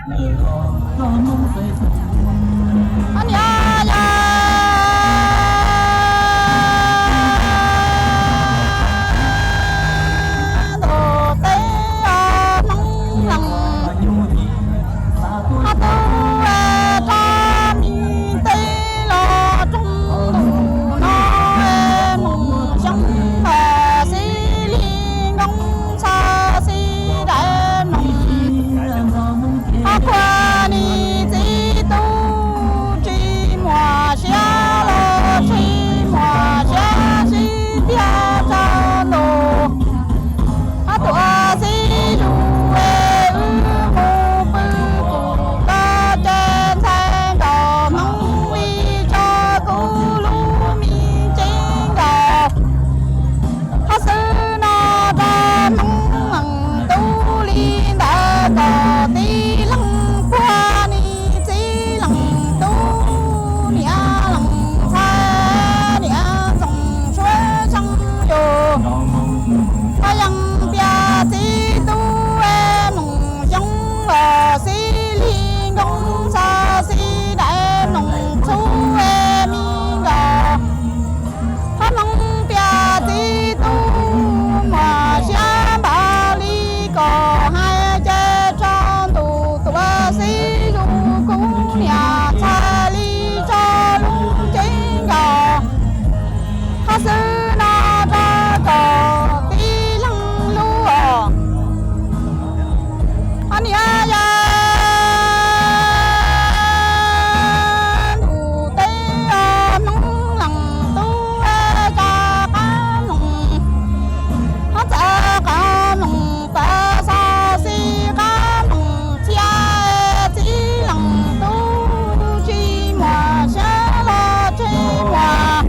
Niam yog ntuj teb Hmoob leej, ob tug rab me teb los roog ntuj no, moos xyoob los xib li nkauj txha xib daim moos. Ob tug niam txiv tub tsis muaj siab los tsis muaj siab sib tiag tsaus ntuj. Ob tug xib zus es wb mus pw kuv koj ces ntxhais nkaus Hmoob li tso kuv lub me ceeb nkaus. Hab xwb no rau Hmoob leej tub li ntawd kom tij leej puag niam txiv leej tub niam leej ntxhais niam ntxoov suav xyoo yus. Hab yeej tias txiv tub es moos xyoob los xib li nkauj txha xib daim moos txhub es me nkaus. Hab Hmoob tias txiv tub muaj siab npaum li kom hais ces tsaus ntuj tuav xib zus kuv niam ntxhais li tso lub ceeb nkaus. Hab xwb no rau kom tij leej lub os. Hab niam yog ntuj teb Hmoob leej tub txawj qab moos, hab txawj qab moos tawv xov xib qab moos txhia es txiv leej tub tsis muaj siab los tsis muaj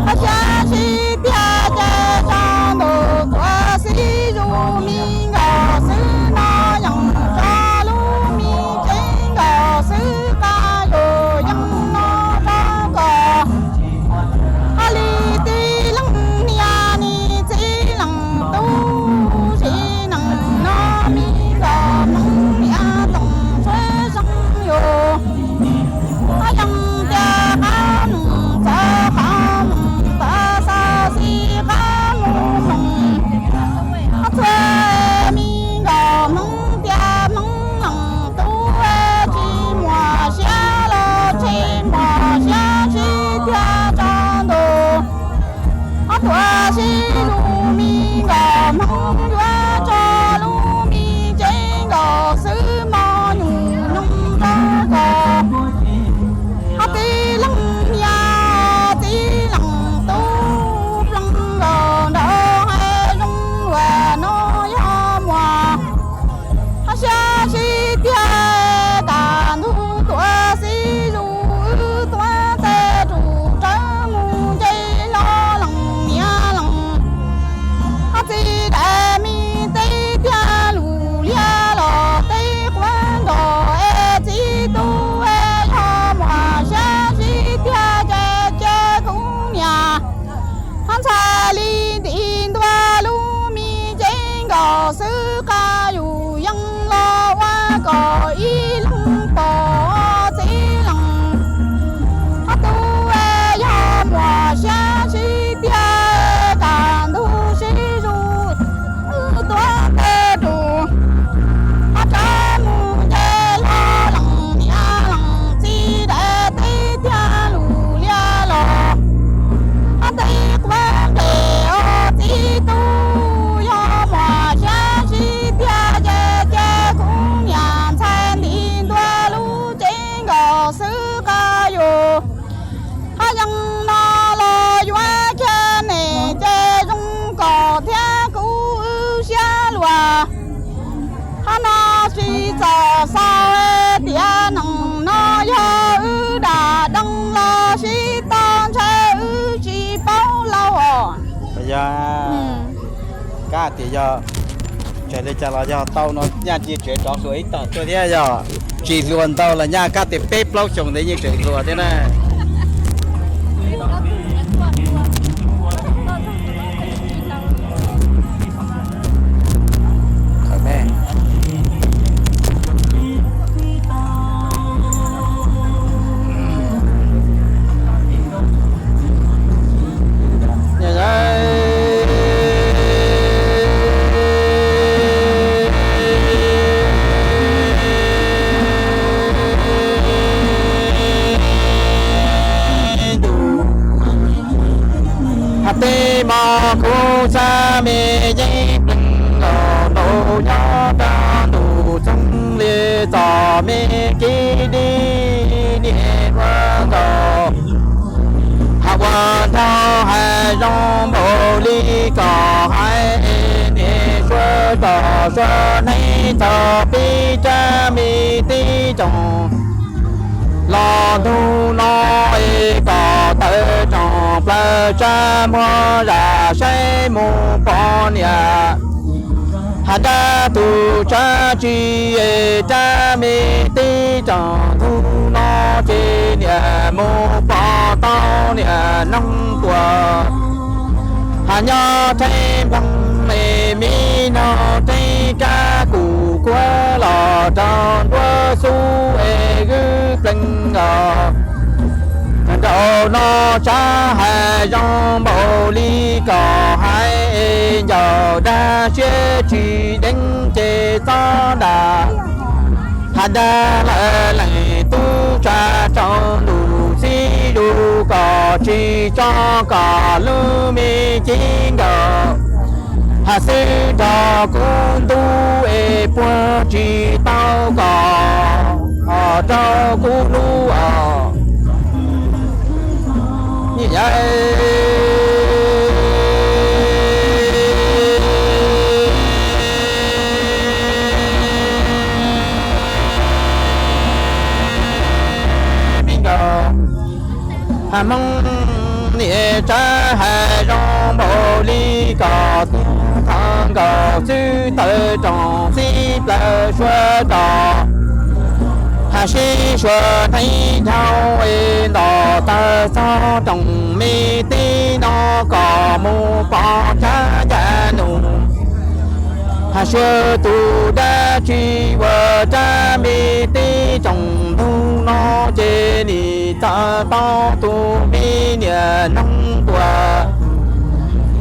hab siab sib tiag ces tsaus ntuj tuav xib zus me nkaus xwb no yeej tso lub me ceeb nkaus xwb qab yus yeej no rau kom hab li tij leej niam niam txiv leej tub sim neej no me nkaus Hmoob niam ntxoov suav xyoo yus. Hab yeej tias qab moos txawv qab moos tawv xov xib qab moos moos hab txhua me nkaus Hmoob tias Hmoob leej tub tsis muaj siab los tsis muaj siab sib tiag tsaus ntuj. Hab tuav xib zus me nkaus Hmoob yuav tso lub me ceeb nkaus xwb mos nyuj nyoog rau kom hab tij leej niam txiv leej tub ploog nkaus nraug hais zoo luag no yog muaj hab siab sib tiag. Kaj ntug tuav xib zus wb tuav tes rus rawv mus nce hlo leej niam leej hab txiv daim me teb tiag lus liab los teb quav nkaus es txiv tub es yog muaj siab sib tiag ces cia kuv niam hab ntxhais li nti ntua lub me ceeb nkaus xwb qab yus yeej los ua kom ib leeg pom txiv leej hab tub es yog muaj siab sib tiag. Kaj ntug sib zus wb tuav tes rus hab rawv mus nce hlo leej niam leej txiv daim teb tiag lus liab los hab teb quav nqes os txiv tub yog muaj siab sib tiag ces cia kuv niam ntxhais nti ntua lub ceeb nkaus xwb qab yus hab yeej no los yuav kiag nem ces zoo kom thiab kuv wb siab luag hab no tsis txom xaus tias neej no yog wb dam deej los sib tau ntshe wb tsis paub lauj os. Yog kab tias yog tseem li cas los yog tau no nyaj cia tsev rov hluas ib tog tuaj thiab yog tsis hluas ntau los nyaj kab tias peb plaub xyoo ntawd yeej tseem hluas thiab na. Pog kuv xab me yeeb plees nkaus nraud nyob rau ntuj txooj li txom me kib dib niam ua nkaus. Hais ua nraug hais zoo npaum li kom hais es niam suav rog suav neeb txog peb rab me teb tsoom los ntug no es kom tawm tsoom plaws tsa muag zam saib mus pom niam. Has dab tus tsab tsi es rab me teb tsoom ntug no ces niam mus pom tau niam noog tuam. Has nyob theeb nploog es me noog theeb kab kuv kuab los rau nruab xub es wb plees os. Nraum no tsab hais zoo npaum li kom hais es ncaus dag siab tsis deev ces txob dag. Has dag lawv leej tub tsa rau ntuj xib zug kom tsis tso kom lub me cev nkaus. Has xwb nrog kuv ntub es puag tsis tau kom rau kuv hlub os. Has Hmoob niam tsab hais zoo npaum li kom tub thav nkaus xwb tawm roos xib plaws suav rog. Has sib suav neeb dhau es ntos tawg txog roos me teb no kom mus pom tsab ncaj nus. Has suav tus dab tsi ua rab me teb tsoom ntug no ces nim txawm tau tus me niam noog tuam.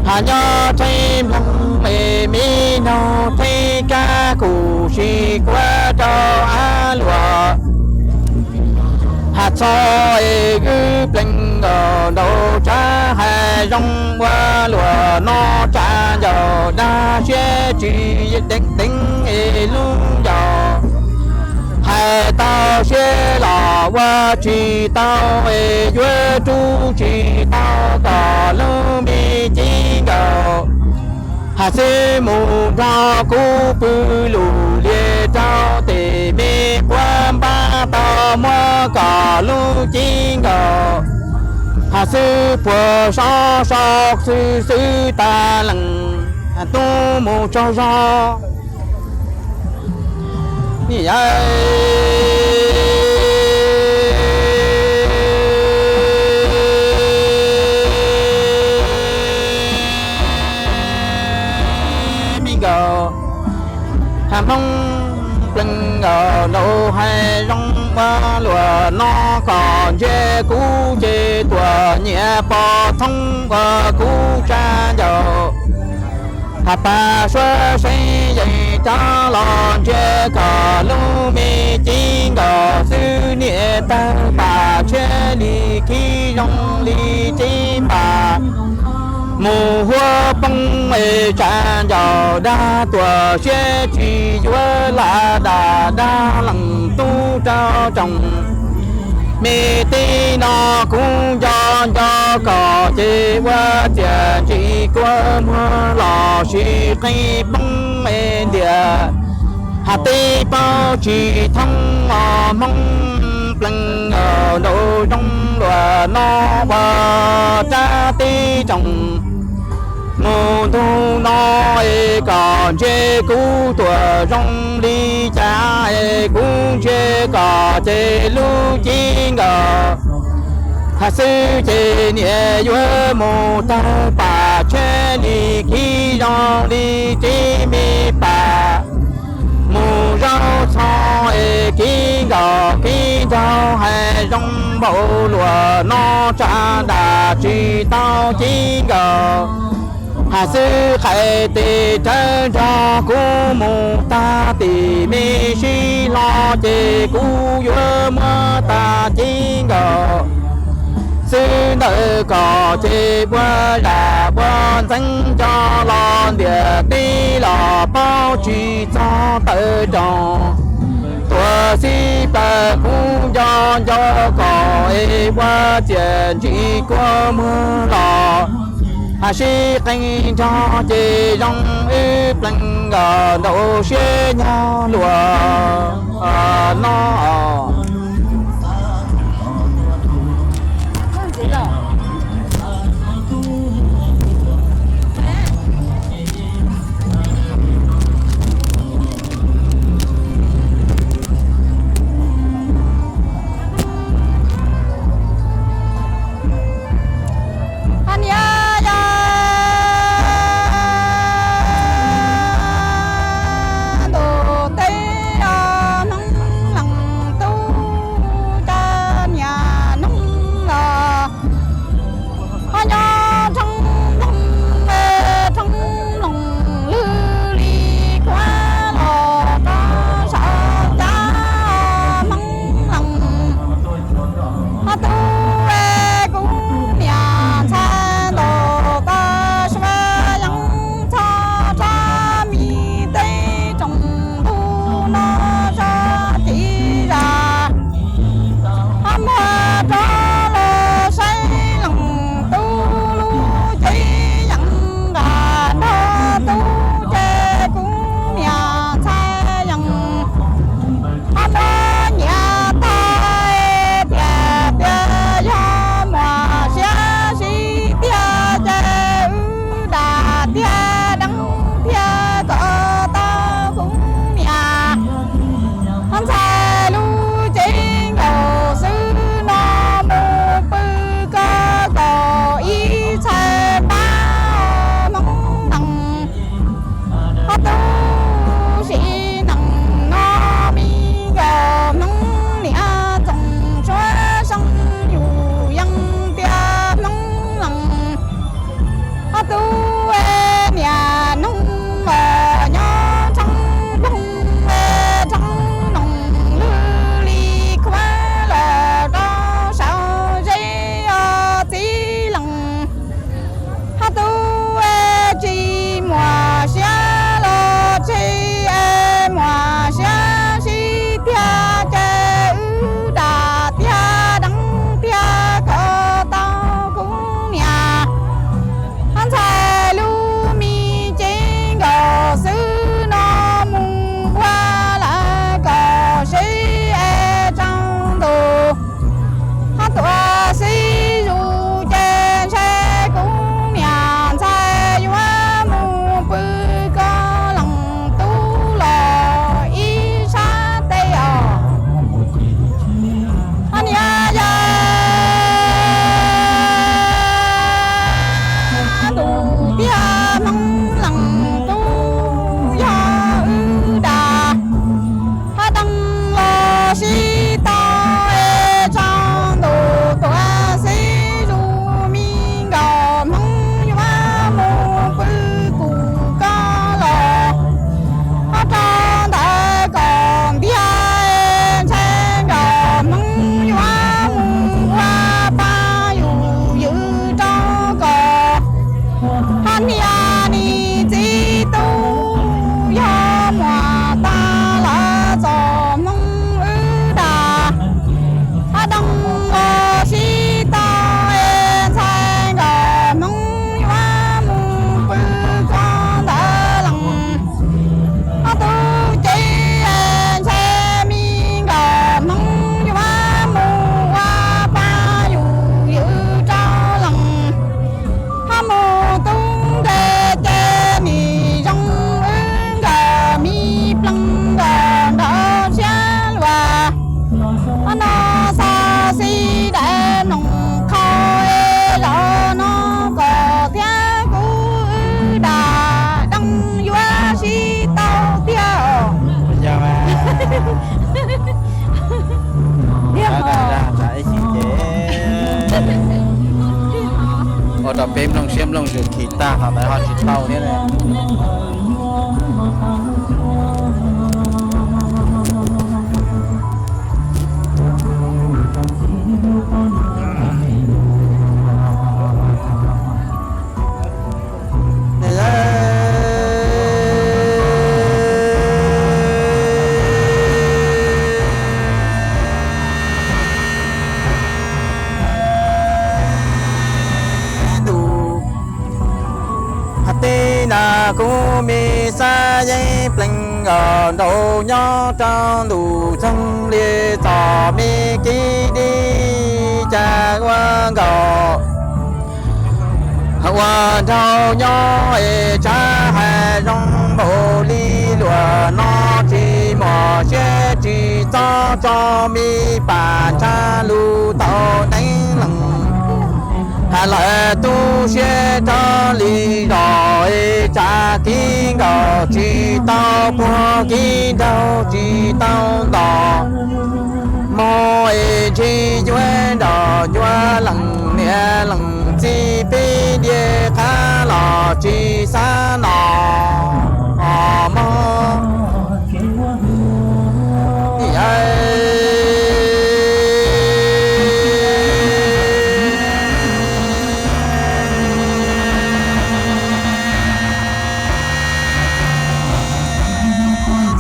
Has nyob theeb nploog es me noog theeb kab kuv sis kuab rau ab luam. Has txog es wb plees nkaus nraud tsab hais zoo ua luam no tsa ncaus dag siab tsis deev deev es lub ncaus. Hais tau siab los ua tsis tau es yuav rub tsis tau kom lub me cev nkaus. Has xwb mus nrog kuv pw lus lias rau tes me puab npab tau muab kom lub cev nkaus. Has xwb puag so so xwb xwb tas lees, tub mus tsaug zog. Me nkaus, Has Hmoob plees nkaus nraud hais zoo ua luam no kom ntsia kuv ces tuam nyiam pov thoob ua kuv tsa ncaus. Has pas suav seeb yeej rov los ntsia kom lub me cev nkaus xwb niam tawg pas tshiab li khib zoo li cev pas. Mus huab poob es tsa ncaus dag tuam siab tsis yuav lam dag dag lees tub rau tsoom. Me teb no kuv nco nco kom ces ua txiaj ntsim kua muag los sis qe poob me ntias. Has teb paub tsis thoob os Hmoob plees nraud zoo luam no ua rab teb tsoom. Mus ntu no es kom ntsia kuv tuam zoo li cas es kuv ntsia kom ces lub cev nkaus. Has xwb ces niam yuav mus tawg pas tshiab li khib zoo li cev me pas. Mus zaub txho es kib nkaus kib nraug hais zoo npaum luam no tsa dag tsis tau cev nkaus. Has xwb qhais tes rawv nrog kuv mus tag tim me sib hlo ces kuv yuav muab tag cev nkaus. Xwb ntawm ko ces puab zam puab ntxeev nco los ntiam teb los paub tsis txog tawm roos. Tuam xib plaws kuv nco nco ko es puab txiam ntsis kuab muag los, sib qee nrog ces zoo wb plees nkaus ntau siab nyob luag no. Hos niam yog ntuj teb os, Hmoob Lees tub cov niam noog los, ho nyob rheeb loog, rheeb loog lwg li kuav los rau saum caj Hmoob Lees. Ho tub kuv niam ntxhais ntaus tau sua yeeb txhoj rab mi teb tsoom ntuj no zog tiv zas. Ho muag rov los saib Lees tub lub cev yees nqa nrog tub ces kuv niam ntxhais yees. Ho muab nyiam tag tias tias yog muam siab sib tiag ces wb dam tiag deev tiag kom tau kuv niam. Ho ntxhais lub cev nkaus xwb no mus pw koj kaum ib txhais pab Hmoob Lees. Ho tub sim neej no me nkawm Hmoob niam txoos suab seej yus yeej tiag Hmoob Lees. Ho tub niam noog los nyob rheeb loog, rheeb loog lwg li khuav los rau saum zeb os txiv Lees. Ho tub tsis muaj siab los tseg, muaj siab sib tiag ces wb dam tiag deev tiag kom tau kuv niam. Ho ntxhais lub me cev nkaus xwb no mus ua lawm kom sib es tsaus ntuj. Ho tuam xib zus ces ntshe kuv niam ntxhais yuav mus pw koj Lees tub los ib sab teb os. Ho niam yog ntuj tiag Hmoob Lees tub yog wb dam. Ho deev los sib tau es tsaus ntuj tuam xib zus me nkauj Hmoob yuav mus pw kuv koj los. Ho rau ntawd kom ntiag es ntshe nkauj Hmoob yuav mus ua pa yus ywm rau kom. Ho niam nis txiv tub yog muam tas los txom Hmoob wb dam. Ho deev los sib tau es ntxhais nkauj Hmoob yuav mus pw koj ntawd Lees. Ho tub cev es ntshe me nkauj Hmoob yuav mus ua pa yus ywm rau Lees. Ho mus tub nqes ces nim zoo wb nkawd me plees nkawd nrog siab luag. Ho no xov xij daim mloog qhau es zaum no koj thiab kuv wb dam deev yuav sib tau tiag os. Ua rau peb mloog siab mloog ntsws khi tag qhov ntawd ho tsis tau thiab. yeeb plees nkaus nraum nyob rau ntuj txoog li txom me kib dib cas ua nkaus ua nraug nyob es tsav hais zoo npaum li luag no tsis muaj siab tsis txob tso me pam ntsha lus tau deev lees. Has lawv tu siab rau li zos es tsav kib nkaus tsis tau puag kib nraug tsis tau ntos. Mus es ntshis yuav nrog ncua lees niam lees txiv pib diav qab los tsis xav no mog.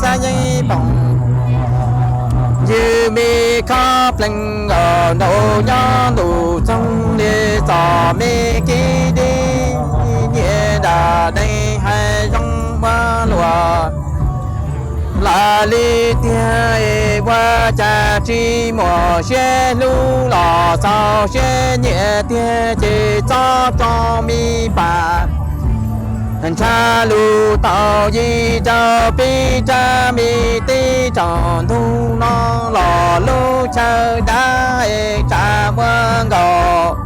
Xab yeeb poom ywg me khob plees nkaus nraum nyob ntuj txoog li txom me kib dib nyiam nram dees hais zoo ua luaj. Lawv li tiag es ua cas tsis muaj siab hlub los txaus siab nyiam tiag ces txob tso me pam ntsha lus tau yig rau pib rab me tib tsoom ntug no los lub chaw dab es tsav muaj nkaus.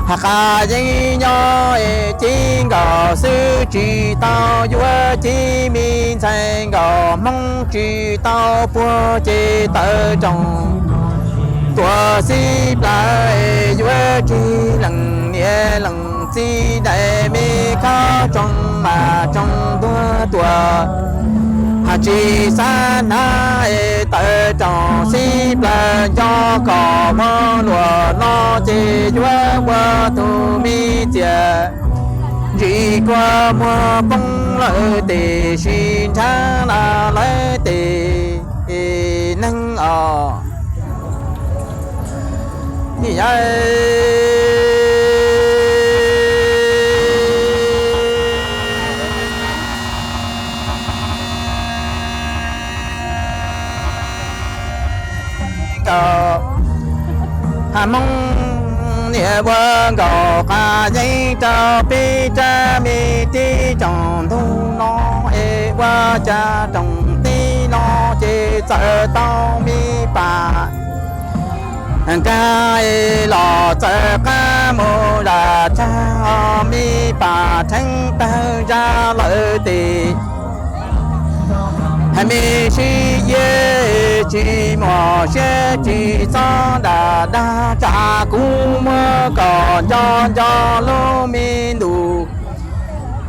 Has qas yeeb nyob es cib nkaus xwb tsis tau yuav cib me ntxhais nkaus hmoob tsis tau puag ces tawv roos tuam xib plawv es yuav tsis lees niam lees txiv daim me khob tsoos mas tsoos ntuag tuam. Has tsis xav hnav es tawv roos xib plawv nco kom muag luam no ces yuav ua tus me txiam ntsis kua muag poob lawm tes sis nrhab la lawm tes neeg os. Has hmoob niam ua nkaus qas yeeb rau pib rab me tib tsoom ntug no es ua cas roos tib no ces txawm tau me pam nkag es los txawm qab mus zam tshaj me pam rheeb tawg zaj lawm tes. Has me sib yiab tsis muaj siab tsis txob dam dag tsam kuv muab kom nco nco lub me ntus.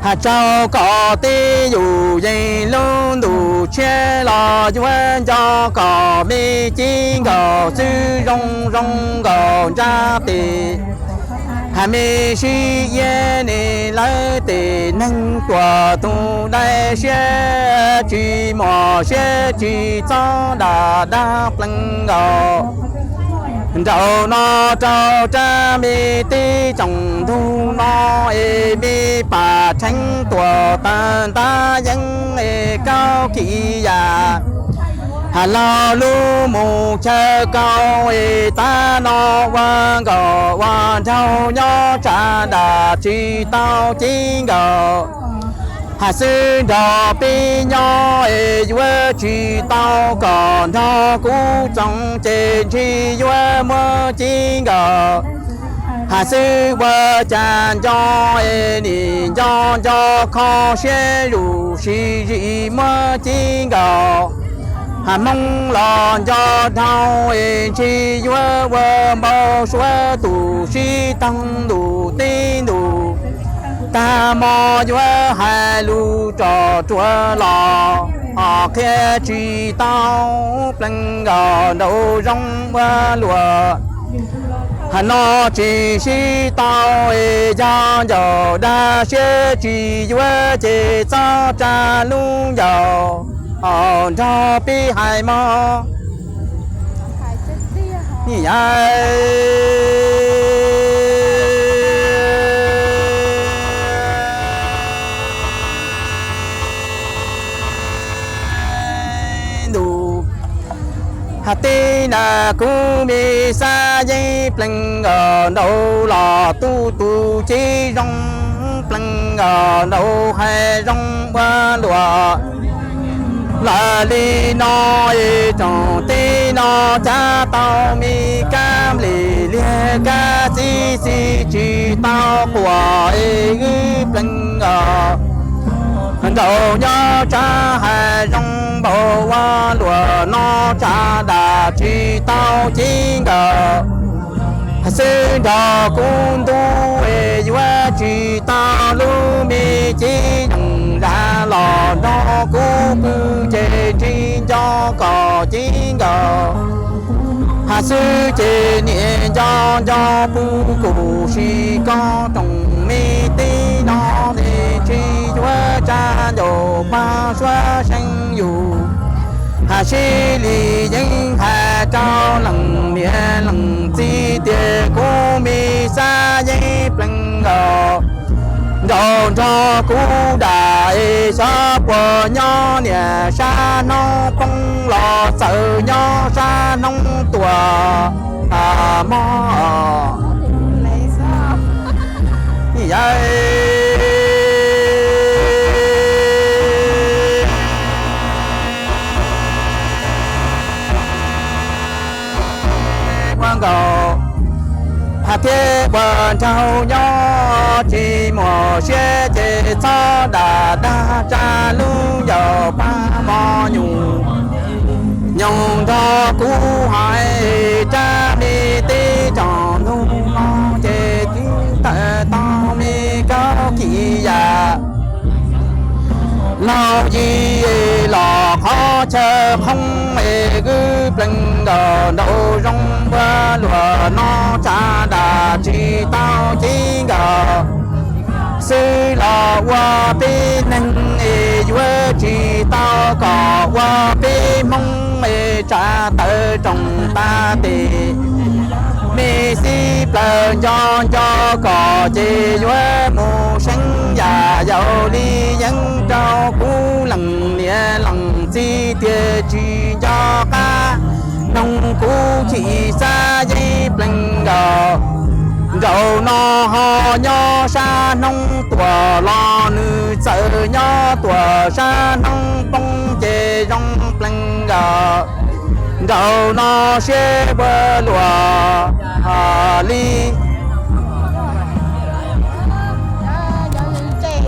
Has tsaug kom tib yus yeej lub ntus tshiab los yuav nco kom me cib nkaus xwb zoo zoo nkaus nrab tes. Has me sib yiab ne lawv tes neeg tuam tus dai siab tsis muaj siab tsis txob dam dag plees nkaus. Nraum no rau rab me tib tsoom ntug no es me pam rheeb tuam tawg ntab yeeb es kaub kis yam. Has laug lub mus chaw kaus es tab no ua nkaus ua nraug nyob tsav dam tsis tau cib nkaus. Has xwb nrog pib nyob es yuav tsis tau kom nrog kuv txoos ces ntshis yuav muab cib nkaus. Has xwb ua cas nco es nim nco nco kho siab zus sis zim muab cib nkaus. Has hmoob los nco dhau es ntshis yuav ua npau suav tus sib toog ntus tib ntus. Tag hmo yuav hais lus tsom ruam los qhia tsis tau plees nkaus nraum zoo ua luaj. Has no tsis sib tau es yog ncaus dag siab tsis yuav ces txhob tsa lub ncaus nrog pib hais mog. Has tib nta kuv me xab yeeb plees nkaus nraud los tub tus cib zoo plees nkaus nraud hais zoo ua luam. Lawm li no es tsoom teb no cab tau me kab lis liag kab txib xib tsis tau quas es wb plees nkaus nraud nyob tsab hais zoo npaum ua luam no tsam dam tsis tau cib nkaus. Xwb nrog kuv ntuj es yuav tsis tau lub me cib nyoos zam los nrog kuv pw ces ntsig nco kom cib nkaus. Has xwb ces niam nco nco pw kuv sim koj roos me teb no es ntsig yuav tsa ncaus pab suav seej yus. Has sib li yeeb hais rau leej niam leej txiv tias kuv me xab yeeb plees nkaus nraud nrog kuv dam es xyov puas nyob niam sab hnub poob los txawm nyob sab hnub tuam mog. Ua nkaus has thiab ua nraug nyob tsis muaj siab ces txhob dam dag tsa lub yaus pab mos nyuj. Nyoos nrog kuv hais rab me teb tsoom hnub no ces twb tawm tau me kaub kis yam. Laug yim los qhov chaw qhoob es wb plees nkaus nraud zoo npua luam no tsam dam tsis tau cib nkaus. Xwb los ua peb neeg es yuav tsis tau kom ua peb Hmoob es tsam tawv roos tas tes. Me xib plaws nco nco kom ces yuav mus seev yam yaus li yeeb rau kuv leej niam leej txiv tias tsis nco qab. Noog kuv chim xab yeeb plees nkaus nraud no ho nyob sab hnub tuam los nws txawm nyob tuam sab hnub poob ces zoo plees nkaus nraud no siab ua luam li